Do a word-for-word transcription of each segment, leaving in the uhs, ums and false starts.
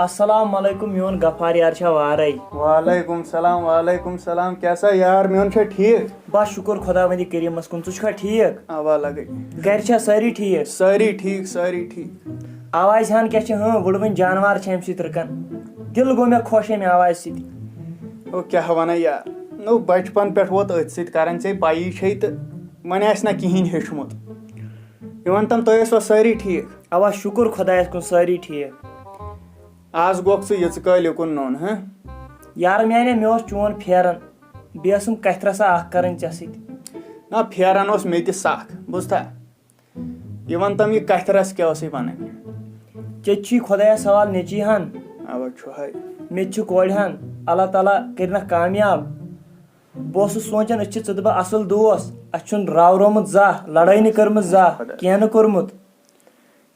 السلام علیکم، میون غفار یار چھا وارے؟ وعلیکم سلام، وعلیکم سلام، کیٛاہ سا یار میون چھا ٹھیٖک؟ بس شُکُر خۄداوندِ کریٖمس کُن، ژٕ چھُکھا ٹھیٖک؟ اوا لگے۔ گرِ چھا سٲری ٹھیٖک؟ سٲری ٹھیٖک، سٲری ٹھیٖک۔ آوازِ ہن کیٛاہ چھِ، ہٲں، وُڑوٕنۍ جانوار چھِ امہِ سۭتۍ رُکان۔ دِل گوٚو مےٚ خۄش امہِ آوازِ سۭتۍ۔ او کیٛاہ ونان یار، نو بچپن پٮ۪ٹھ ووت أتھۍ سۭتۍ کران، ژےٚ پَیی چھے تہٕ وۄنۍ آسہِ نہ کِہیٖنۍ ہیوٚچھمُت۔ یہِ وَن تَم، تُہۍ ٲسوا سٲری ٹھیٖک؟ اوا شُکُر خۄدایَس کُن، سٲری ٹھیٖک۔ آز گوٚکھ ژٕ یِژٕ کٲلۍ یُکُن نوٚن، ہہ؟ یارٕ میٛانہِ، مےٚ اوس چون پھیران، بیٚیہِ ٲسٕم کَتھِ رَژھا اَکھ کَرٕنۍ ژےٚ سۭتۍ۔ نہ، پھیران اوس مےٚ تہِ سَکھ، بوٗزتھا؟ یہِ وَن تَم، یہِ کَتھِ رَژھ کیٛاہ ٲسٕے وَنٕنۍ؟ ژےٚ تہِ چھُے خۄدایَس حوالہٕ نیٚچی ہَن۔ اَوا چھُ ہَے۔ مےٚ تہِ چھِ کورِ ہَن، اللہ تعالیٰ کٔرِنَکھ کامیاب۔ بہٕ اوسُس سونٛچان، أسۍ چھِ ژٕ تہٕ بہٕ اَصٕل دوس، اَسہِ چھُنہٕ راورومُت زانٛہہ، لڑٲے نہٕ کٔرمٕژ زانٛہہ، خۄدا۔ کینٛہہ نہٕ کوٚرمُت۔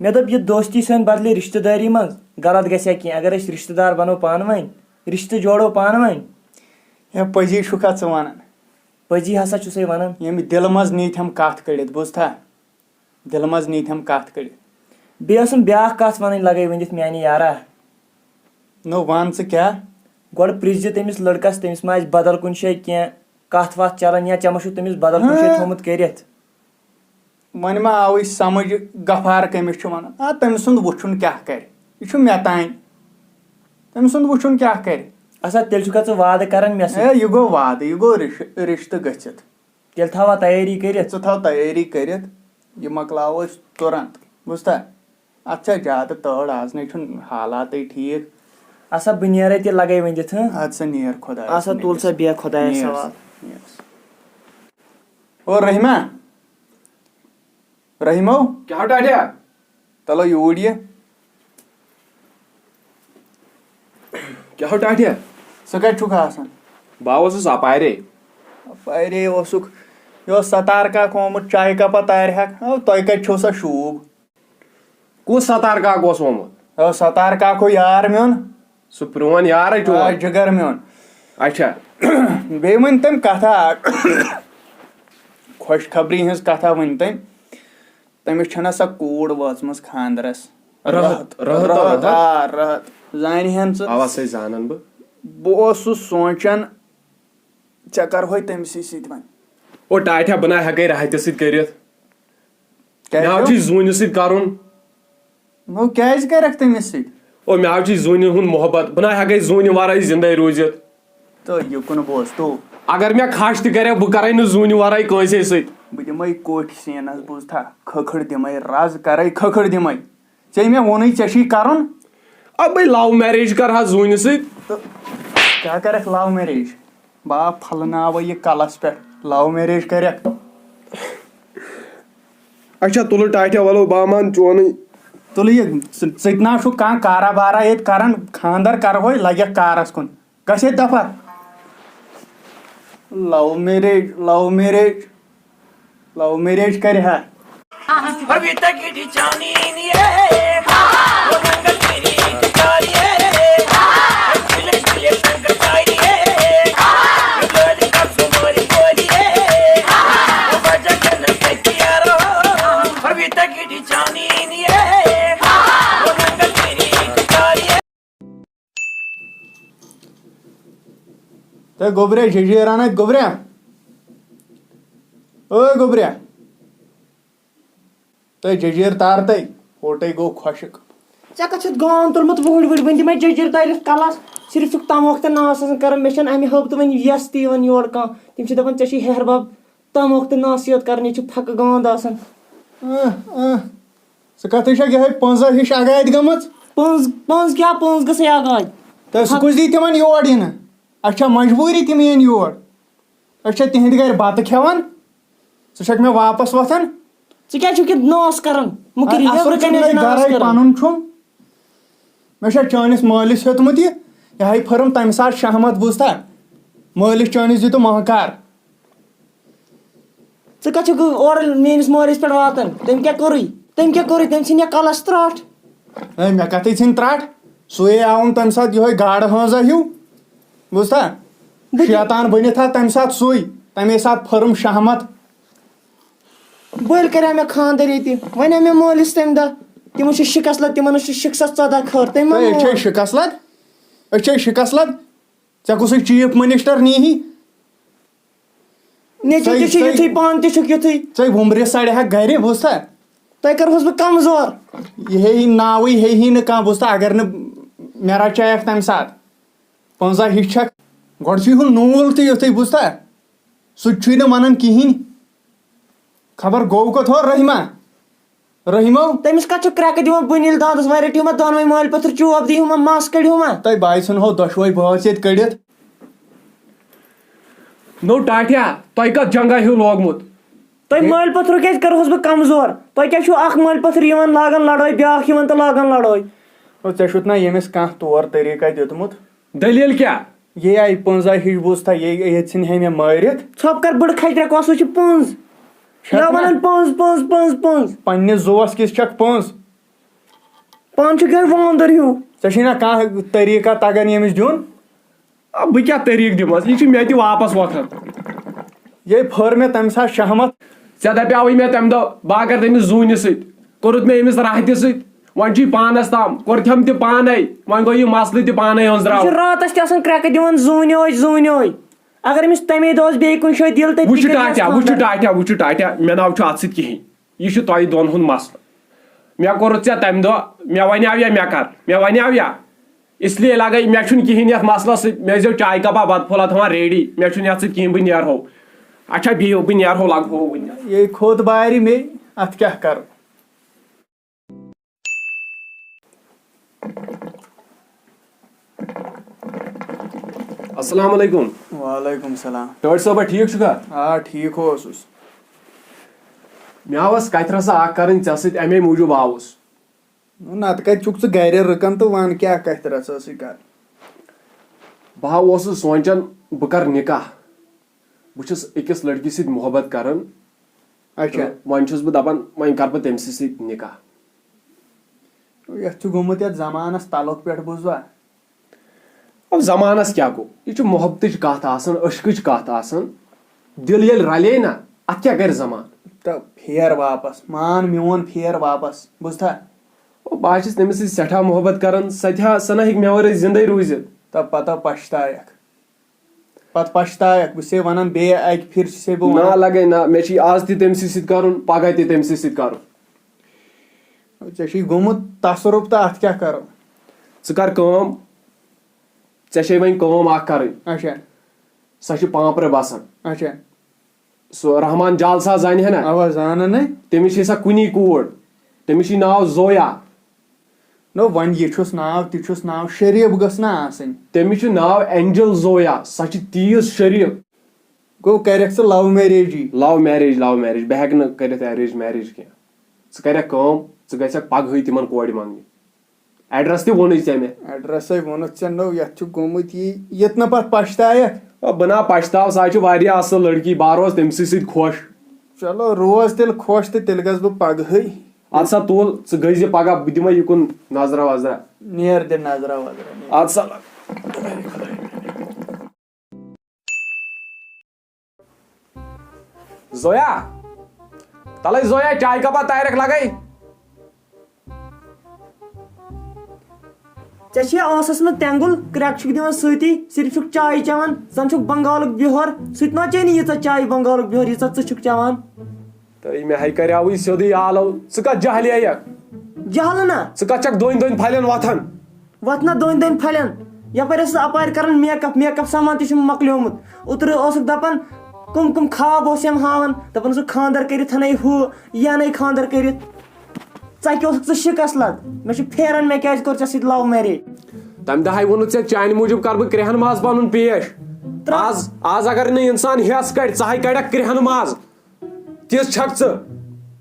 مےٚ دوٚپ، یہِ دوستی سٲنۍ بدلے رِشتہٕ دٲری منٛز، غلط گژھِ ہا کینٛہہ، اگر أسۍ رِشتہٕ دار بنو پانہٕ ؤنۍ، رِشتہٕ جوڑو پانہٕ ؤنۍ۔ ہے، پٔزی چھُکھا ژٕ وَنان؟ پٔزی ہسا چھُسَے وَنان۔ ییٚمہِ دِلہٕ منٛز نیٖتھٮ۪م کَتھ کٔڑِتھ، بوٗزتھا؟ دِلہٕ منٛز نیٖتھٮ۪م کَتھ کٔڑِتھ۔ بیٚیہِ ٲسٕم بیٛاکھ کَتھ وَنٕنۍ لَگَے ؤنِتھ میٛانہِ یارا۔ نو وَن ژٕ کیٛاہ؟ گۄڈٕ پرٛژھ زِ تٔمِس لٔڑکَس، تٔمِس ما آسہِ بدل کُنہِ جایہِ کینٛہہ کَتھ وَتھ چَلان، یا ژےٚ ما چھُ تٔمِس بدل کُنہِ جایہِ ہاں۔ تھوٚمُت کٔرِتھ؟ وۄنۍ ما آوٕے سَمٕجھ غفار کٔمِس چھُ وَنان؟ آ، تٔمۍ سُنٛد وٕچھُن کیٛاہ کَرِ؟ یہِ چھُ مےٚ تام۔ تٔمۍ سُنٛد وٕچھُن کیٛاہ کَرِ؟ اَسا تیٚلہِ چھُکھا ژٕ وعدٕ کَران مےٚ سۭتۍ؟ ہے، یہِ گوٚو وعدٕ، یہِ گوٚو رِش-، رِشتہٕ گٔژھِتھ۔ تیٚلہِ تھاوَا تیٲری کٔرِتھ؟ ژٕ تھاو تیٲری کٔرِتھ، یہِ مۄکلاوو أسۍ تُرنت، بوٗزتھا؟ اَتھ چھا زیادٕ تٲڑ، آز نَے چھُنہٕ حالاتٕے ٹھیٖک۔ اَسا بہٕ نیرَے تیٚلہِ لَگَے ؤنِتھ، ہٕنٛہ؟ اَدٕ سا نیر خۄدایَس اَسا تُل سا نِکِس۔ بیٚہہ خۄدایَس نیر، حوالہٕ۔ نیر۔ او رحمہ، رحمو۔ کیٛاہ ہو ٹاٹھیا؟ تلو یوٗرۍ یہِ۔ کیٛاہ ہو ٹاٹھیا؟ ژٕ کتہِ چھُکھ آسان؟ بہٕ اوسُس اپارے۔ اپارے اوسُکھ۔ یہِ اوس ستار کاک آمُت چایہِ کپا تارِ ہاکھ۔ او، تۄہہِ کتہِ چھو سا شوٗب؟ کُس ستار کاک اوس آمُت؟ او، ستار کاک ہو یار میون۔ سُہ پرون یارے چون؟ آ، جگر میون۔ اچھا۔ بیٚیہِ ؤنۍ تٔمۍ کتھا اکھ۔ خۄشخبری ہٕنٛز کتھا ؤنۍ تٔمۍ۔ تٔمِس چھَنہ سۄ کوٗر وٲژمٕژ خانٛدرَس۔ رٲتھ، رٲتھ، رٲتھ، رٲتھ۔ آ، رٲتھ۔ زانہِ ہَن ژٕ۔ اَوا سَے زانَن بہٕ۔ بہٕ اوسُس سونٛچان، ژےٚ کَرٕہوے تٔمسٕے سۭتۍ وۄنۍ۔ او ٹاٹھیا، بہٕ نہ ہٮ۪کَے راحتہِ سۭتۍ کٔرِتھ۔ کیٛازِ؟ مےٚ حظ چھُے زوٗنہِ سۭتۍ کَرُن۔ نو، کیٛازِ کَرَکھ تٔمِس سۭتۍ؟ او مےٚ حظ چھُے زوٗنہِ ہُنٛد محبت۔ بہٕ نہ ہٮ۪کَے زوٗنہِ وَرٲے زِندَے روٗزِتھ۔ تہٕ یہِ کُن بوز تو۔ اگر مےٚ کھش تہِ کرِ، بہٕ کرے نہٕ زوٗنہِ ورٲے کٲنٛسے سۭتۍ۔ بہٕ دِمے کوٹھۍ سیٖنس، بوٗزتھا؟ کھٔکھٕر دِمے، رز کرے، کھٔکھٕر دِمے۔ ژےٚ مےٚ ووٚنُے ژےٚ چھُے کرُن۔ اَدٕ بے love marriage کرٕ ہا زوٗنہِ سۭتۍ۔ تہٕ کیٛاہ کرکھ love marriage؟ باپ پھلناوے یہِ کلس پٮ۪ٹھ، love marriage کرکھ۔ اچھا، تُلہٕ ٹاٹھیا، وَلو بہٕ اَنہٕ چونٕے۔ تُلہٕ یہِ، ژٕ، ژٕ تہِ نہ چھُکھ کانٛہہ کارا بارا ییٚتہِ کران، خانٛدر کرہوے، لگٮ۪کھ کارس کُن۔ گژھِ ییٚتہِ دفعہ۔ Love marriage، love marriage، love marriage کرِ ہا۔ تہٕ گوٚبریا، جٔجیٖر اَنَے، گوٚبریا۔ او گوٚبریا۔ تہٕ جٔجیٖر تار تَے، ہوٹَے گوٚو خۄشٕک۔ ژےٚ کَتھ چھُتھ گام تُلمُت وُہٕرۍ وُہٕرۍ؟ وۄنۍ دِمَے جٔجیٖر تٲرِتھ کَلَس۔ صرف چھُکھ تَموکھ تہٕ ناس آسان کَران۔ مےٚ چھَنہٕ اَمہِ ہَفتہٕ وۄنۍ وٮ۪س تہِ یِوان یورٕ کانٛہہ۔ تِم چھِ دَپان، "ژےٚ چھُے ہیہَر بَب تَموکھ تہٕ ناس یوت کَران، ییٚتہِ چھِ پھَکہٕ گانٛد آسان۔" اۭں، اۭں۔ ژٕ کَتھٕے چھَکھ یِہوٚے پٔنٛزہ ہِش اَگادِ گٔمٕژ۔ پٔنٛز، پٔنٛز کیٛاہ؟ پٔنٛز گٔژھٕے اَگادِ۔ تہٕ سُہ کُس دی تِمَن یور یِنہٕ؟ اَسہِ چھا مجبوٗری تِم یِن یور؟ أسۍ چھا تِہِنٛدِ گَرِ بَتہٕ کھٮ۪وان؟ ژٕ چھَکھ مےٚ واپَس وۄتھان؟ ژٕ کیٛازِ چھُکھ یہِ ناس کَران؟ مُکری اَصٕل وٮ۪برٕ چھُنہٕ کَنہِ ٲسۍ مےٚ ناس گَرَے کَران؟ پَنُن چھُم۔ مےٚ چھا چٲنِس مٲلِس ہیوٚتمُت یہِ؟ یہِ ہَے پھٔرٕم تَمہِ ساتہٕ شہمت، بوٗزتھا؟ مٲلِس چٲنِس دِتُم مٲنٛکار۔ ژٕ کَتھ چھُکھ اورٕ میٛٲنِس مٲلِس پٮ۪ٹھ واتان؟ تٔمۍ کیٛاہ کوٚرُے؟ تٔمۍ کیٛاہ کوٚرُے؟ تٔمۍ ژھٕنۍ مےٚ کَلَس ترٛٹھ۔ ہے، مےٚ کَتھٕے ژھٕنۍ ترٛٹھ؟ سُے آوُم تَمہِ ساتہٕ یِہوٚے گاڈٕ ہٲنزا ہیوٗ، بوٗزتھا؟ بہٕ تہِ شیطان بٔنِتھ ہا تَمہِ ساتہٕ سُے، تَمے ساتہٕ پھٔرٕم شہمت۔ بٔلۍ کَریٛاو مےٚ خانٛدر ییٚتہِ، وَنیٛاو مےٚ مٲلِس تَمہِ دۄہ۔ تِمن چھِ شِکس لد، تِمن چھِ شِکسس ژۄدہ خٲر۔ تٔمۍ ما تۄہہِ، أسۍ چھے مون؟ شِکس لد، أسۍ چھے شِکس لد۔ ژےٚ کُسُے چیف منسٹر نیٖہی؟ نیٚچوٗ تہِ چھُ یِتھُے، پانہٕ تہِ چھُکھ یِتھُے۔ ژَے وُمبرِس سَڑِ ہا گرِ، بوٗزتھا؟ تۄہہِ کَرہوس بہٕ کمزور۔ یہِ ہے یی ناوٕے، ہے یی نہٕ کانٛہہ، بوٗزتھا؟ اگر نہٕ مےٚ رچایکھ تَمہِ ساتہٕ پنٛژاہ ہِش چھکھ۔ گۄڈٕ چھُے ہُہ نوٗل تہِ یُتھُے، بوٗزتھا؟ سُہ تہِ چھُے نہٕ وَنان کِہیٖنۍ۔ خبر گوٚو کوٚت ہو رحمہ؟ رحمو؟ تٔمِس کَتھ چھُ کرٛٮ۪کہٕ دِوان بٕنِل دانٛدَس؟ وۄنۍ رٔٹِو مےٚ دۄنوَے مٲلۍ پٔتھٕر چوب، دِیِو مےٚ مَس کٔڑِو مہ۔ تۄہہِ بایہِ ژھٕنہو دۄشوَے بٲژ ییٚتہِ کٔڑِتھ۔ نو ٹاٹھیا، تۄہہِ کتھ جنگا ہیو لوگمُت؟ تۄہہِ مٲلۍ پٔتھرُک کیازِ کٔرہوس بہٕ کمزور؟ تۄہہِ کیازِ چھُو اکھ مٲلۍ پٔتھر یِوان لاگان لڑٲے، بیاکھ یِوان تہٕ لاگان لڑٲے؟ او، ژےٚ چھُتھ نا ییٚمِس کانٛہہ طور طریٖقہ دیُتمُت؟ دٔلیٖل کیٛاہ؟ یے آیہِ پٔنٛز آیہِ ہِش بوٗزتھا، یے ییٚتہِ ژھٕنہِ ہے مےٚ مٲرِتھ۔ ژھۄپہٕ کر بٔڑ کھجرے، کۄس ہُہ چھِ پٔنٛز؟ چھَکھ یا نا؟ ونان پٔنٛز، پٔنٛز، پٔنٛز، پٔنٛز۔ پننِس زُوَس کِژھ چھَکھ پٔنٛز؟ پانہٕ چھُکھ یِہوٚے وٲندر ہیوٗ۔ ژےٚ چھُے نا کانٛہہ طریٖقہ تگان ییٚمِس دیُن؟ آ، بہٕ کیٛاہ طریٖقہٕ دِمس؟ یہِ چھُ مےٚ تہِ واپس وۄتھان۔ یے پھٔر مےٚ تَمہِ ساتہٕ شہمت۔ ژےٚ دَپیٛاوُے مےٚ تَمہِ دۄہ، بہٕ اگر تٔمِس زوٗنہِ سۭتۍ، کوٚرُتھ مےٚ أمِس راہتہِ سۭتۍ، وۄنۍ چھُے پانس تام، کوٚرتھٮ۪م تہِ پانے، وۄنۍ گوٚو یہِ مسلہٕ تہِ پانے یہِ چھُ أنٛزراوُن۔ راتس تہِ آسان کرٛٮ۪کہٕ دِوان، زوٗنیوے، زوٗنیوے۔ اگر أمِس تَمے دۄہ اوس بیٚیہِ کُنہِ جایہِ دِل، تٔتی وٕچھِو کٔرِہَس ٹاٹھیا، وٕچھِو خانٛدر۔ ٹاٹھیا، وٕچھِو ٹاٹھیا، مےٚ ناو چھُ اَتھ سۭتۍ کِہیٖنۍ۔ یہِ چھُ تۄہہِ دۄن ہُنٛد مسلہٕ۔ مےٚ کوٚرُتھ ژےٚ تَمہِ دۄہ، مےٚ وَنیٛاو یا مےٚ کَر، مےٚ وَنیٛاو یا؟ اس لیے لگے، مےٚ چھُنہٕ کِہیٖنۍ یَتھ مسلَس سۭتۍ۔ مےٚ ٲسۍزیو چایہِ کَپا بَتہٕ پھوٚلہ تھاوان ریڈی، مےٚ چھُنہٕ یَتھ سۭتۍ کِہیٖنۍ، بہٕ نیرہو۔ اچھا، بِہِو، بہٕ نیرہو، لگہو وٕنہِ۔ یے کھوٚت بارِ مے، اَتھ کیٛاہ کَرٕ؟ السلام علیکم۔ وعلیکم السلام۔ ٹٲٹھۍ صٲبہ، ٹھیٖک چھُکھا؟ آ، ٹھیٖک اوسُس۔ مےٚ ٲس کتھِ رژھا اکھ کرٕنۍ ژےٚ سۭتۍ، امے موٗجوٗب آوُس۔ نتہٕ کتہِ چھُکھ ژٕ گرِ رٕکان تہٕ ون کیٛاہ کتھِ رژھا ٲسٕے کرٕنۍ؟ بہٕ ہا اوسُس سونٛچان بہٕ کرٕ نکاح۔ بہٕ چھُس أکِس لڑکی سۭتۍ محبت کران۔ اچھا۔ تہٕ وۄنۍ چھُس بہٕ دپان وۄنۍ کرٕ بہٕ تٔمۍ سٕے سۭتۍ نکاح۔ یتھ چھُ گوٚمُت یتھ زمانس تلُک پٮ۪ٹھ بوٗزوا؟ اب زمانس کیٛاہ گوٚو؟ یہِ چھُ محبتٕچ کتھ آسان، عشقٕچ کتھ آسان۔ دِل ییٚلہِ رلے نا، اتھ کیٛاہ کرِ زمانہٕ؟ تہٕ پھیر واپس، مان میون پھیر واپس، بوٗزتھا؟ او، بہٕ حظ چھُس تٔمِس سۭتۍ سٮ۪ٹھاہ محبت کران، سۄ تہِ ہا، سۄ نہ ہیٚکہِ مےٚ ورٲے زندے روٗزِتھ۔ تہٕ پتہٕ پشتاوکھ، پتہٕ پشتاوکھ، بہٕ چھُسے ونان بیٚیہِ اکہِ پھِرِ چھُسے بہٕ ونان۔ نہ لگے نہ، مےٚ چھُ آز تہِ تٔمۍ سٕے سۭتۍ کرُن، پگاہ تہِ تٔمۍ سٕے سۭتۍ کرُن۔ ژےٚ چھُے گوٚمُت تصرُف تہٕ اتھ کیٛاہ کرو؟ ژٕ کر کٲم، ژےٚ چھے وۄنۍ کٲم اکھ کرٕنۍ۔ اچھا۔ سۄ چھِ پانپرٕ بسان۔ اچھا۔ سُہ رحمان جالسا زانہِ ہے نا؟ اوا، زانان ہے۔ تٔمِس چھِ سۄ کُنی کوٗر، تٔمِس چھِ ناو زویا۔ نو، وۄنۍ یہِ چھُس ناو، تہِ چھُس ناو، شریٖف گٔژھ نا آسٕنۍ؟ تٔمِس چھُ ناو اینجل زویا، سۄ چھِ تیٖژ شریٖف۔ گوٚو، کَرٮ۪کھ ژٕ love marriage ی؟ Love marriage، love marriage، بہٕ ہٮ۪کہٕ نہٕ کٔرِتھ arrange marriage کینٛہہ۔ ژٕ کَرٮ۪کھ کٲم، ژٕ گژھکھ پگہٕے تِمن کورِ منٛگنہِ۔ ایڈریس تہِ ووٚنُے ژےٚ مےٚ۔ ایڈریسے ووٚنُتھ ژےٚ، نو، یَتھ چھُ گوٚمُت یی، ییٚتہِ نہٕ پَتہٕ پَشتاوکھ۔ آ، بہٕ نا پَشتاو، سۄ حظ چھِ واریاہ اَصٕل لٔڑکی، بہٕ ہا روزٕ تٔمۍ سٕے سۭتۍ خۄش۔ چلو، روز تیٚلہِ خۄش تہٕ تیٚلہِ گژھٕ بہٕ پگہٕے۔ اَدٕ سا تُل، ژٕ گٔژھۍ زِ پگاہ، بہٕ دِمے یِکُن نظرا وظرا۔ نیر دِ نظرا وظرا، نیر۔ اَدٕ سا۔ زویا، تلے زویا، چائے کپا تیارکھ لگے۔ ژےٚ چھے ٲسس منٛز تینگُل، کرٛٮ۪کہٕ چھُکھ دِوان سۭتی، صرف چھُکھ چائے چٮ۪وان، زن چھُکھ بنگالُک بِہور، سُہ تہِ ما چیٚیہِ نہٕ ییٖژاہ چائے بنگالُک بِہور، ییٖژاہ ژٕ چھُکھ چٮ۪وان۔ تہٕ مےٚ ہے کریاوٕے سیوٚدُے آلو، ژٕ کتھ جہلے ہیکھ؟ جہل نا؟ ژٕ کتھ چھکھ دٔنۍ دٔنۍ پھلٮ۪ن وۄتھان؟ وۄتھ نہ دٔنۍ دٔنۍ پھلٮ۪ن۔ یپٲرۍ ٲسٕس اپارِ کران make up، make up سامان تہِ چھُم مۄکلیومُت۔ اوترٕ اوسُکھ دپان، کم کم خواب اوس یِم ہاوان، دپان اوسُکھ خاندر کٔرِتھ انے ہُہ، یہِ انے خاندر کٔرِتھ۔ ژکہِ اوسُکھ ژٕ شِکس لد۔ مےٚ چھُ پھیران، مےٚ کیازِ کوٚر ژےٚ سۭتۍ love marriage؟ تمہِ دۄہ ہاے ووٚنُتھ ژےٚ، چانہِ موٗجوٗب کرٕ بہٕ کرٛہن ماز پنُن پیش۔ ترٛا- آز، آز اگر نہٕ انسان ہٮ۪س کڑِ، ژٕ ہاے کڑکھ کرٛہن ماز۔ تِژھ چھکھ ژٕ۔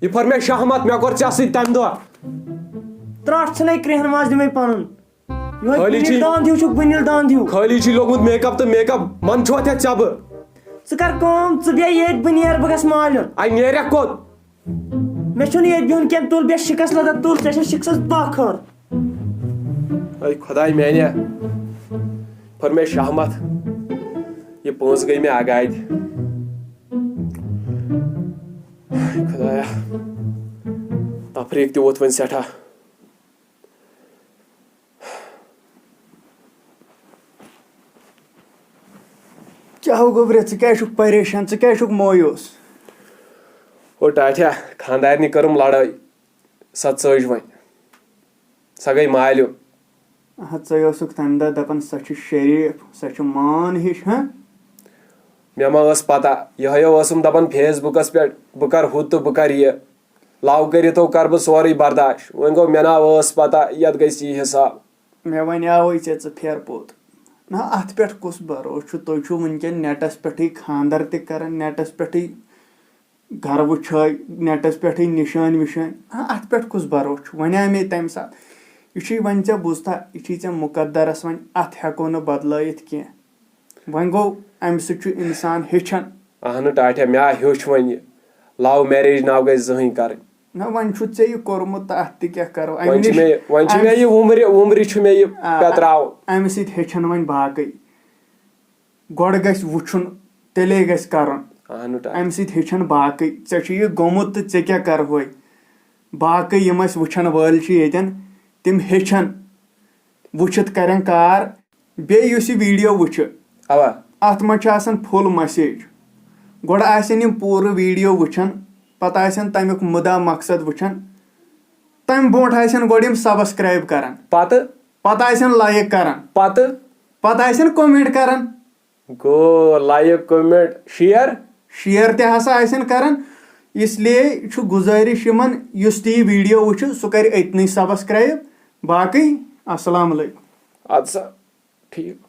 یہِ پھٔر مےٚ شہمت، مےٚ کوٚر ژےٚ سۭتۍ تمہِ دۄہ۔ ترٛٹھ ژھٕنے کرٛہن ماز دِمے پنُن۔ یِہوٚے خٲلی بٕنیٖل چھُے، داند ہیوٗ چھُکھ، بٕنیٖل داند ہیوٗ۔ خٲلی چھُے لوٚگمُت make up تہٕ make up، من چھُ اتھ ژےٚ بہٕ۔ ژٕ کر کٲم، ژٕ بیٚہہ ییٚتۍ، بہٕ نیرٕ، بہٕ گژھٕ مالیُن۔ اے نیرکھ کوٚت؟ مےٚ چھُنہٕ ییٚتہِ بِہُن کینٛہہ، تُل بیٚہہ شِکس لدر، تُل، ژےٚ چھےٚ شِکسس پکھ ہٲر۔ اے خداے میانہِ، پھٔر مےٚ شہمت، یہِ پونٛسہٕ گٔے مےٚ اگادِ۔ اے خدایا، تفریٖق تہِ ووٚتھ وۄنۍ سٮ۪ٹھاہ۔ گوٚبرِ، ژٕ کیٛازِ چھُکھ پریشان؟ ژٕ کیٛازِ چھُکھ مایوس؟ او ٹاٹھیا، خانٛدارنہِ کٔرٕم لڑٲے، سۄ ژٔج وۄنۍ۔ سۄ گٔے مالیُن۔ ہا، ژے اوسُکھ تَمہِ دۄہ دَپان، سۄ چھِ شریٖف، سۄ چھِ مان ہِش، ہاں؟ مےٚ ما ٲس پتہ، یِہوٚے اوسُم دَپان فیس بُکَس پٮ۪ٹھ، بہٕ کَرٕ ہُہ تہٕ بہٕ کَرٕ یہِ۔ لَو کٔرِتھ کَرٕ بہٕ سورُے برداش۔ وۄنۍ گوٚو، مےٚ نا ٲس پتہ، یَتھ گژھِ یہِ حِساب۔ مےٚ وَنیٛاوُے ژےٚ، ژٕ پھیر پوٚت۔ نہ، اَتھ پٮ۪ٹھ کُس بھروسہٕ چھُ؟ تُہۍ چھِو وٕنکٮ۪ن نیٹَس پٮ۪ٹھٕے خانٛدر تہِ کَران، نیٹَس پٮ۪ٹھٕے گرٕ وٕچھٲے، نیٹَس پٮ۪ٹھٕے نِشٲنۍ وِشٲنۍ۔ ہاں، اَتھ پٮ۪ٹھ کُس بھروسہٕ چھُ؟ وَنیٛاے مےٚ تَمہِ ساتہٕ، یہِ چھُے وۄنۍ ژےٚ بوٗزتھا، یہِ چھُے ژےٚ مُقدرَس، وۄنۍ اَتھ ہٮ۪کو نہٕ بدلٲیِتھ کینٛہہ۔ وۄنۍ گوٚو، اَمہِ سۭتۍ چھُ اِنسان ہیٚچھان۔ اَہنہٕ ٹاٹھیا، مےٚ ہا ہیوٚچھ وۄنۍ یہِ۔ لَو میریج ناو گژھِ زٕہٕنۍ کَرٕنۍ۔ نہ، وۄنۍ چھُتھ ژےٚ یہِ کوٚرمُت، تہٕ اَتھ تہِ کیٛاہ کَرو؟ اَمہِ وۄنۍ چھِ نِش، مےٚ، وۄنۍ چھِ اَمہِ مےٚ یہِ وُمرِ، وُمرِ چھُ مےٚ یہِ آ، پٮ۪تراوُن۔ اَمہِ سۭتۍ ہیٚچھَن وۄنۍ باقٕے۔ گۄڈٕ گژھِ وٕچھُن، تیٚلے گژھِ کَرُن۔ اَہنہٕ ٹاٹھیا۔ اَمہِ سۭتۍ ہیٚچھَن باقٕے۔ ژےٚ چھُ یہِ گوٚمُت تہٕ ژےٚ کیٛاہ کَرٕہوے؟ باقٕے یِم اَسہِ وٕچھَن وٲلۍ چھِ ییٚتٮ۪ن، تِم ہیٚچھَن۔ وٕچھِتھ کَرن کار۔ بیٚیہِ یُس یہِ ویٖڈیو وٕچھِ، اَوا۔ اَتھ منٛز چھِ آسان فُل مسیج۔ گۄڈٕ آسن یِم پوٗرٕ ویٖڈیو وٕچھان، پَتہٕ آسن تَمیُک مُدا مقصد وٕچھان۔ تَمہِ برونٛٹھ آسن گۄڈٕ یِم سبسکرایب کَران۔ پَتہٕ؟ پَتہٕ آسن لایک کَران۔ پَتہٕ؟ پَتہٕ آسن کومینٹ کَران۔ گوٚو، لایک، کومینٹ، شیئر۔ شیئر تہِ ہسا آسن کران۔ اس لیے چھُ گُزٲرِش یِمن، یُس تہِ یہِ ویٖڈیو وٕچھِ، سُہ کرِ أتنٕے سبسکرایب۔ باقٕے، السلام علیکم۔ اَدٕ سا، ٹھیٖک۔